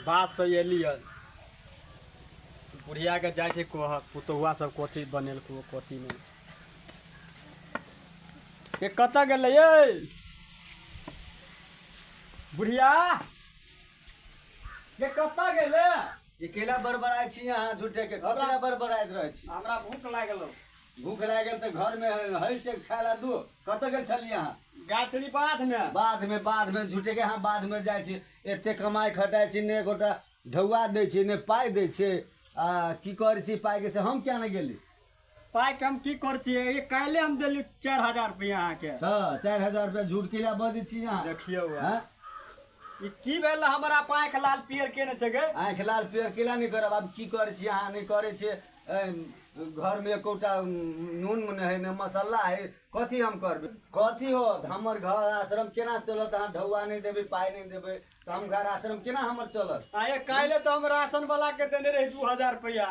बात से एलियै बुढ़ियाके जाइ छै कहऽ पुतहुआ सब कथी बनेलको कथी नहि के कतऽ गेलै यै बुढ़िया के कतऽ गेलै ई केला बड़बड़ाइ छी अहाँ झूठे के कतेला बड़बड़ाइत रहै छी हमरा भूख लागल भूख लागि गेल तऽ घरमे है से खाय ला दू कतऽ गेल छलियै अहाँ गाछली बाधमे बाधमे बाधमे झूठे के अहाँ बाधमे जाइ छी एते कमाइ खटाइ छी ने एकोटा ढौआ दै छी ने पाइ दै छै आ की करै छी पाइके से हम किया नहि गेली पाइके हम की करै छियै ये काल्हि हम देली 4000 रुपया अहाँके तऽ 4000 रुपया झूठ केला बजै छी अहाँ देखियौ हँ? ई की भेल हमरा पाँख लाल पियर केने छै गे आँखि लाल पियर केला नहि करब आब की करै छी अहाँ नहि करै छियै घरमे एकोटा नून नहि है नहि मसाला है कथी हम करबै कथी होत हमर घर आश्रम केना चलत अहाँ ढौआ नहि देबै पाइ नहि देबै तऽ हम घर आश्रम केना हमर चलत आ ये काल्हि तऽ हम राशन वाला के देने रही 2000 रुपया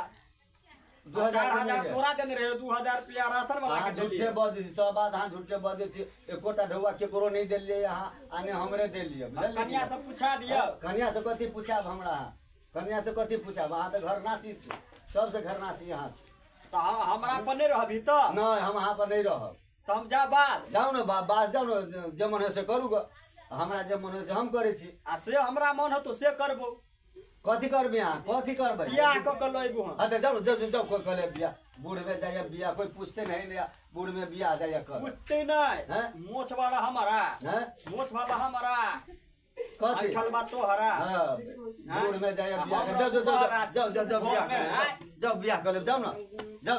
2000 4000 तोरा देने रहे 2000 रुपया राशन वाला अहाँ के झूठे देलियै बजै छी सब बात अहाँ झूठे बजै छी एकोटा ढौआ केकरो नहि देलियै अहाँ आ नहि हमरे देलियै बुझलियै कनिया सब पूछा दिअ कनिया से कथी पूछाब हमरा अहाँ कनिया से कथी पूछाब अहाँ तऽ घरनासी छी सबसे घरनासी अहाँ छी तऽ हमरा पर नहि रहबही तऽ नहि हम अहाँ पर नहि रहब तऽ हम जा बाद जाउ ने बात जाउ ने जे मन होइ से करू गऽ हमरा जे मन होइ से हम करै छी आ से हमरा मन होतो से करबो कथी करबै अहाँ कथी करबै बियाह कऽ के लऽ अयबो हम हाँ तऽ जाउ जाउ जाउ जाउ कऽ लेब बियाह बूढ़ में जाइए बियाह कोई पूछते नहीं ने बूढ़ में बियाह जाइए कर पूछते नहीं हैं? मोछ वाला हमारा हैं मोछ वाला हमारा कथी अठल बा तोहरा हाँ बूढ़ में जाइए बियाह कर जाउ जाउ जाउ जाउ जाउ जाउ बियाह कर लेब, जाउ बियाह कर लेब जाउ ना जाउ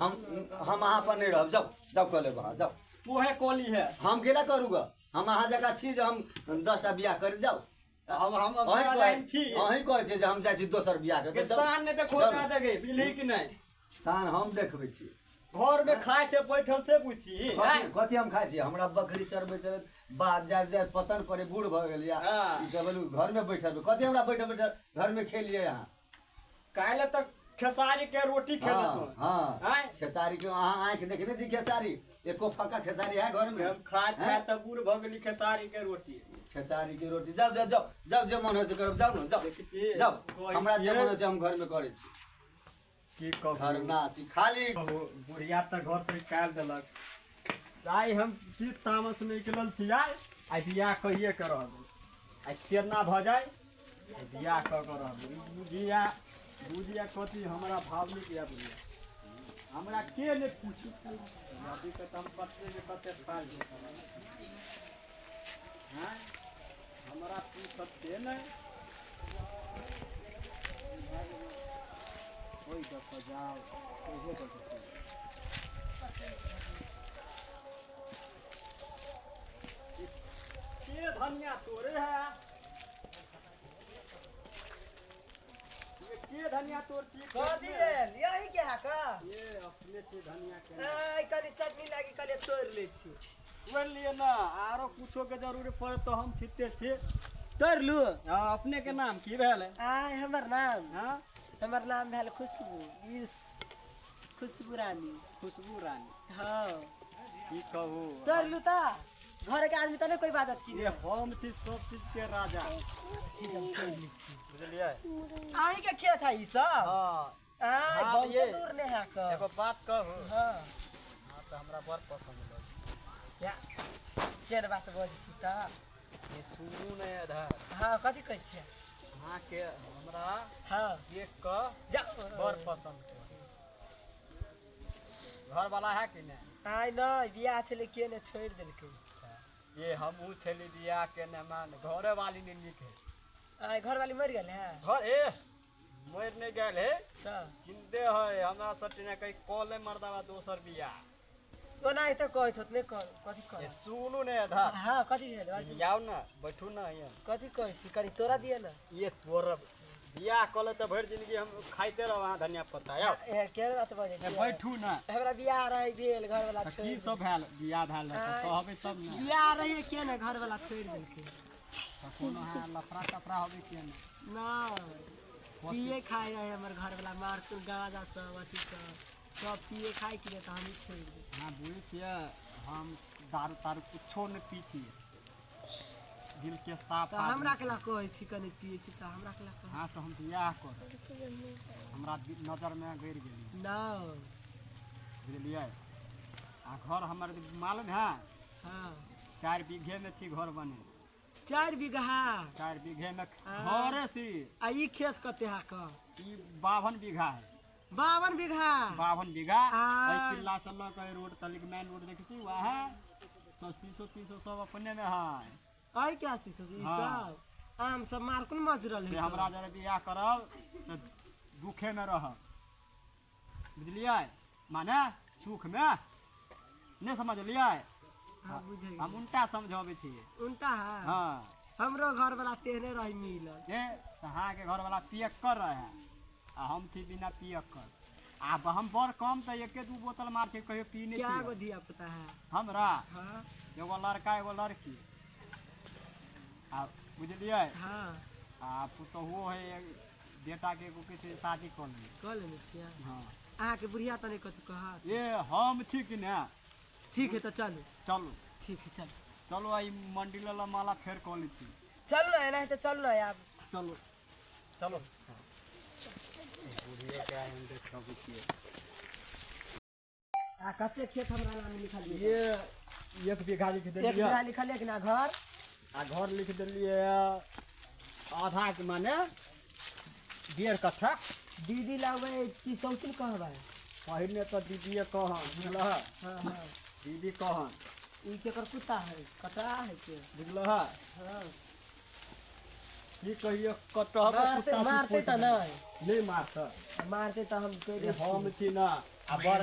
हम अहाँ पर नहीं रहब जाउ जाउ कर लेब अहाँ जाउ तोहे कोली है हम केना करूँगा हम अहाँ जकाँ छी जे हम 10टा बियाह कर जाउ हम अहीं तोरा कहै जाइ छी अहीं कहै छियै जे हम जाइ छी दोसर बियाह के के शान ने देखो जाउ जा देगे बिलही कि नहीं शान हम देखबै छी घर में खाए छै बैठल से पूछी कथी कथी हम खाइ छी हमरा बकरी चरबै चरबै बाध जाइत जाइत पतन पड़े बूढ़ भऽ गेलियै हाँ। ई कहलहुँ घरमे बैठल कथी हमरा बैठल बैठल घरमे खेलियै अहाँ काल्हि तक खेसारी के रोटी खेले हाँ तू हाँ आँय? खेसारी के अहाँ आँखि देखने छी खेसारी एको फक्का खेसारी है घर में हम खाइत हैं? खाइत तऽ बूढ़ भऽ गेली खेसारी के रोटी खेसारी के रोटी जाओ जाओ जाओ जाओ जे मन होइ से करब जाओ ने जाओ देखै छी? जाओ कहै हमरा जे छियै। मन होइ से हम घर में करै छी की कहू खरनासी खाली कहू बुढ़िया तऽ घर से निकालि देलक आइ हम की तामस निकलल छी आइ आइ बियाह कहिए के रहबै आइ तेरना भऽ जाय आइ बियाह कऽ के रहबै ई बुढ़िया बुढ़िया कथी हमरा भावनिक यऽ बुढ़िया हमरा के नहि पूछू अभी के तऽ हम कते ने कते साल हैं हमरा पूछत से नहि ओहि दऽ कऽ जाउ ओहो दऽ कऽ जाउ। के धनिया तोड़े है ये के धनिया तोड़ती कथी भेल यही के है का ये अपने के धनिया के आइ कनि चटनी लागी कहलियै तोड़ि लै छी तोड़ लिए ना आरो कुछो के जरूरी पड़े तो हम छिते छी तोड़ि लू हाँ अपने के नाम की भेल आइ हमर नाम हाँ हमर नाम भेल खुशबू इस खुशबू रानी खुशबू रानी हाँ की कहू तोड़ि लू तऽ घर के आदमी तऽ नहि कोई बाजत की ये हम छी सब चीज के राजा ठीक हम तोड़ि लै छी बुझलियै अहीं के खेत है ई सब हाँ आइ हाँ, बहुते ये। दूर नहि है के एगो बात कहू हाँ हाँ तऽ हमरा बड़ पसंद लगे या केहन बात बजै छी तऽ ये सुनू ने इधर हाँ कथी कहै छियै अहाँके हमरा हाँ देख कऽ जा बड़ पसंद घर वाला है कि नहि आइ नहि बियाह छलै के ने छोड़ि देलकै ये हमहूँ छली बियाह के ने मान घरे वाली ने नीक है आइ घरवाली मरि गेल है घर ए मरि नहि गेल है तऽ जिंदे है हमरा सब ने कहीं कॉले मर्दावा दोसर बियाह ओना तऽ कहैत होत नहि कह कथी ए कह सुनू ने इधर हाँ कथी भेल बाजू। आउ ने बैठू ने यहाँ कथी कहै छी कनि तोरा दिअ ने ये तोर बियाह कऽ ले तऽ भरि जिंदगी हम खाइते रहब अहाँ धनिया पत्ता आउ ए, केहन बात बजै ए, छियै? बैठू ने हमरा बियाह रहै भेल घरवाला तऽ छोड़ि की सब भेल बियाह भेल रहै तऽ आँय। कहबै तब ने बियाह रहै के ने घरवाला छोड़ि देलकै तऽ कोनो अहाँ लफड़ा तफड़ा होबै के ने नहि पिए खाइ रहै हमर घरवाला मार गाँजा सब अथी सब सब पिए खाइ के तऽ हमही छोड़ि देलियै अहाँ बुझै छियै हम दारू तारू कुछो नहि पी छियै दिल के साफ तऽ आदमी। हमरा केला कहै छी कनि पियै छी तऽ हमरा केला कहै हाँ से हम बियाह करब, हमरा नजरमे गड़ि गेली। नहि। बुझलियै? आ घर हमर मालूम है? हँ। 4 बीघे में छी घर बने। 4 बीघा? 4 बीघे में। हाँ। घरे सी। आ ई खेत कते है क? ई 52 बीघा है। 52 बीघा? 52 बीघा। आ। एहि किला से लऽ के रोड तलिक, मेन रोड देखै छी, वएह तो शीशो तीसो सब अपने में है। अइ क्या चीज ई? हाँ। सब आम सब मार कोन मजरल से है? हमरा जरे बियाह करब तऽ दुखे में रहब, बुझलियै? माने सुख में नहि, समझलियै? हाँ, बुझै। हम उल्टा समझाबै छियै। उल्टा है। हाँ। हमरो घर वाला तेहने रही मिलल। ए तऽ अहाँके घरवला पियक्कर रहे आ हम छी बिना पियक्कर। आब हम बड़ कम तऽ एके दू बोतल मार छी, कहियो पी नहि क्या गो छी। धिया पुता है? हमरा? हाँ। एगो लड़का, एगो लड़की आ, बुझलियै? हाँ। आ पुतोहुओ है, बेटाके एगो के छै, शादी कऽ लेने। कऽ लेने छियै? हाँ। अहाँके बुढ़िया तऽ नहि कथी कहत? ए, हम छी कि ने। ठीक है तऽ चलू। चलू। ठीक है, चलू। चलू, आई मंडी लऽ माला फेर कऽ लै छी। चलू ने, एनाहिते चलू ने आब। चलू चलू, बुढ़ियोके आइ हम देखबै छियै। आ कते खेत हमरा नाम लिखलियै? ये 1 बीघा लिख एक देलियै। बीघा लिखलियै कि ना घर? आ घर लिख देलियै आधा के, माने 1.5 कट्ठा। दीदी लगबै की सौतिन कहबै? पहिने तऽ दीदीए कहन, बुझलह? हाँ हाँ। दीदी कहन। ई केकर कुत्ता है, कटरा है के? बुझलह? हाँ। की कहियो, कटहर। मारते मारते तऽ नहि? नहि मारत। मारते तऽ हम कहि ए, दै हम छी। छी ना, आ बड़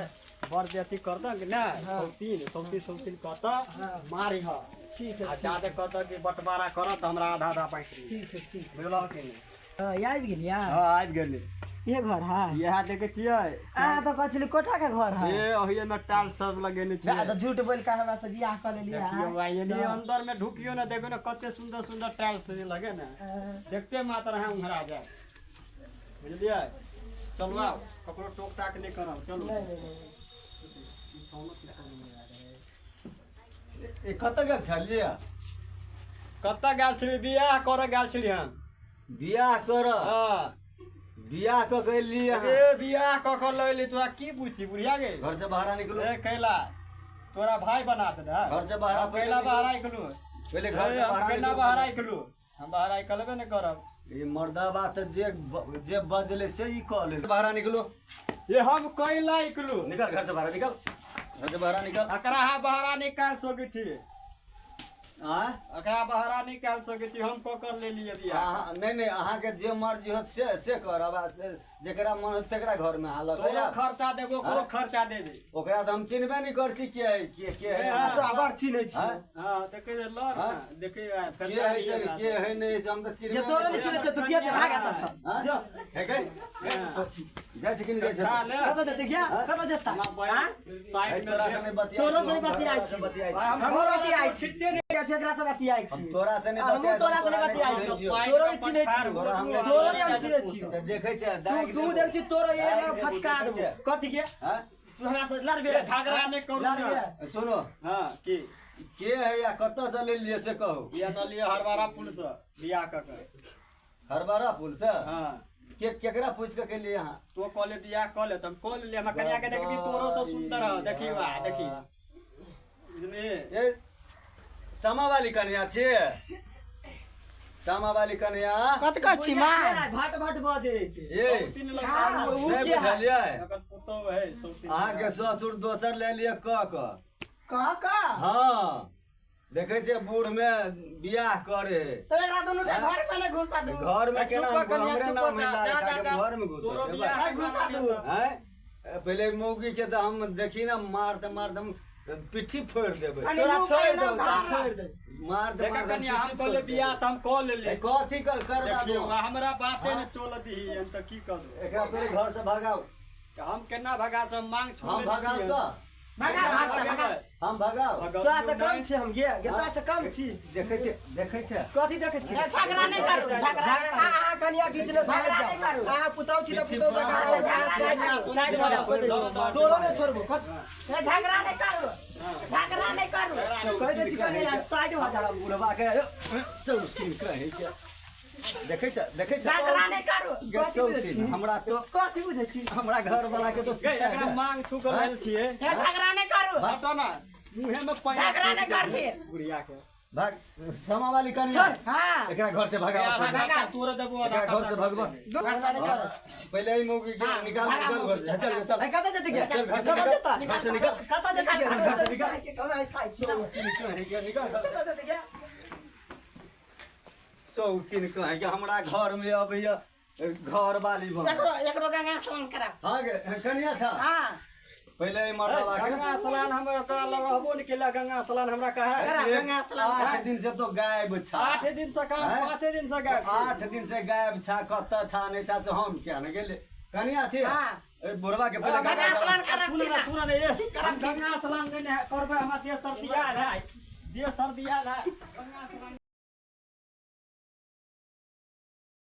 बड़ जे अथी करतह कि नहि, हाँ। सौतीन सौतीन सौतीन कहतह, हाँ। मारी ह। ठीक है। आ जादे कहतह कि बँटवारा करत तऽ हमरा आधा आधा बाँटि दिअ। ठीक है, ठीक। बुझलह कि नहि? हाँ, आबि गेलियै। हँ, आबि गेली। ये घर है? इएह देखै छियै। अहाँ तऽ कहै छली कोठा के घर है। ए, ओहिए में टाइल्स सब लगेने जा छियै। तऽ झूठ बोल के हमरा से बियाह कऽ लेलियै। देखियौ भाई, एनी अंदर में ढुकियो ना, देखो ना कते सुंदर सुंदर टाइल्स लगे ने, देखते मात्र अहाँ उम्हरा जाए, बुझलियै? चलू आउ, ककरो टोक टाक नहि करब, चलू। नहीं नहीं नहीं। ए, कतऽ गेल छलियै? कतऽ गेल छली? बियाह करऽ गेल छली हम। बियाह कर? हँ। बियाह कऽ के एलियै अहाँ? ए, बियाह कऽ कऽ लऽ एली, तोरा की पूछी बुढ़िया गे। घर से बाहर निकलू। ए, कैला तोरा भाई बना देने है? घर से बाहर हम कैला पहिले बाहर निकलू? पहिले घर से हम बाहर केना निकलू। बाहर निकलू? हम बाहर निकलबे नहि करब। ई मर्दाबा तऽ जे बजले से ई कऽ लेल। बाहर निकलू। ये हम कैला निकलू? निकल, घर से बाहर निकल, घर से बाहर निकल। एकरा अहाँ बहरा निकाल सकै छी। आँय? एकरा बहरा निकाल सकै छी, हम कऽ कर लेलियै बियाह। नहीं नहीं, अहाँके जे मर्जी होत से करब, आ जेकरा मन होत तेकरा घर में हालत तोरो खर्चा देबो, ओकरो खर्चा देबे। ओकरा तऽ हम चिन्हबे नहीं कर छी, के है के है। ए, हाँ। तो आबार चिन्है छी। हाँ? हाँ, देखै जे लड़ हाँ? ने, देखै आ, फेर के है से, के है नहीं से हम तऽ चिन्हबे ये तोरो नहीं चिन्है छै, तू किया छै? भाग एतऽ से। हाँ? जो। हे गई, जाइ छी कि नहीं जाइ छी? जा ले। कतऽ जेतै गया, कतऽ जेता? हमरा बहिन हाँ? साइड है में तोरा छै। से नहीं बतियाइ तोरो छी, से नहीं हम बतियाइ तोरा से छी। बतियाइ छी। हम हमरो बतियाइ छी। छिटते नहि। छै, एकरा से बतियाइ हम छी। तोरा से नहीं हमहूँ बतियाइ छी, तोरा से नहीं तोरा बतियाइ नहीं छी। चिन्है तोरो नहीं चिन्है छी। तोरा हम नहीं तोरो नहीं हम चिन्है छी। तऽ देखै छै, तू दागि तू देबो। देख छी, तोरो ये दागि देबो, फचका देखै देबो। छै। कथी के? हाँ? तू हमरा से लड़बे? ए, झगड़ा नहि करू ने। लड़बे? सुनो। हाँ, की? के है या कतऽ से लेलियै से कहू। बियाह नलिए हरबारा पुल से बियाह कऽ के। हरबारा पुल से? हाँ। के केकरा पूछ के केलियै अहाँ? तो कहले बियाह कऽ ले, तऽ हम कऽ लेलियै। हमरा कनिया के देखबी, तोरो से सुंदर है। देखी बा, देखी, बुझलिही? ए, सामा वाली कन्या छियै? सामा वाली कन्या? कत कत छी माँ? भट भट बजै छै। ए। सौतीन लग। हाँ, उ नहि के है? बुझलियै? एकर पुतोह है सौतीन। अहाँके ससुर दोसर ले लिअ कऽ कऽ। कह कह। हँ, देखै छियै बूढ़ मे बियाह करे है। तो एकरा दुनू के घर में नहीं घुसा दू। घर में केना? चुप कनिया, हमरे चुप नाम है। जा, जा, जा, जा। घर में घुसत तोरो हेबै। बियाह नहीं घुसा दू। आँय? पहिले मौगी के तऽ हम देखी ना, मारते मारते हम पिट्ठी फोड़ि देबै। कनि तोरा मुँह छोड़ि पर दौ, नाम तोरा धारा। छोड़ि दौ। मारते देखा मारते कनिया, हम पिट्ठी कहले फोड़ि बियाह देबै। तऽ हम कऽ लेलियै। ए, कथी करबा देखियौ, दू? हमरा बाते ने चलऽ दीही, हम तऽ की करू? एकरा पहिले घर से भगाउ। हम केना भगा सब मांग छोड़ हम भगाउ तऽ भगा, भाग से, भगा। हम भगाउ। तोरा से कम छी हम गे, गे तोरा से कम छी। देखै छै, देखै छै। कथी देखै छी? ए, झगड़ा नहीं करू, झगड़ा नहीं करू। अहाँ कनिया बीच में झगड़ा साइड नहीं जाओ। करू। अहाँ पुतहु छी तऽ पुतहु जकाँ रहू, अहाँ साइड साइड भऽ जाओ। तोरो नहि छोड़बो। ए, झगड़ा नहीं करू। झगड़ा नहीं करू। कह दै छी कनी साइड भऽ जा। हमरा बुढ़वा के सौतीन कहै छै, देखै छ, देखै छ। झगड़ा नहीं करू। गे सौतीन, हमरा तो कथी बुझै छी? हमरा घर वाला के तो गई एकरा मांग छू के लेल छियै। हे झगड़ा नहीं करू। हटो ना, मुँहे में पानि झगड़ा नहीं करती। बुढ़िया के भाग समा वाली कनिया। हाँ। एकरा घर से भगाओ। भगा। तोरा देबो। एकरा घर से भगवा। घर से निकल। पहले ही मौगी के निकाल, निकाल घर से, चल चल। ए, कतऽ जेतै के? चल घर से कतऽ निकल। जेतै? घर से निकल। कतऽ जेतै के? घर से निकल। कतऽ खाइ छी? सौतीन कहै के निकल। कतऽ जेतै के? सौतीन कहै के हमरा घर में अबैया घर वाली बन। एकरो एकरो गंगा स्नान करा। हाँ गे कनिया छा। हाँ। पहले ही मर्दवा के गंगा स्नान हम ओकरा लग रहबो नहीं केला। गंगा स्नान हमरा कहे करा गंगा स्नान। 8 दिन से तो गायब छा। 8 दिन से काम हैं? 5 दिन से गायब। 8 दिन से गायब छा, कतऽ छा नहीं छा से हम क्या ने गेले। कनिया छी। हाँ। ए बुढ़वा के पहले गंगा गंगा स्नान करा। सुन ना, सुन ना, ये हम गंगा स्नान नहीं करबै। हमरा देह सर्दी आयल है, देह सर्दी आयल है। गंगा स्नान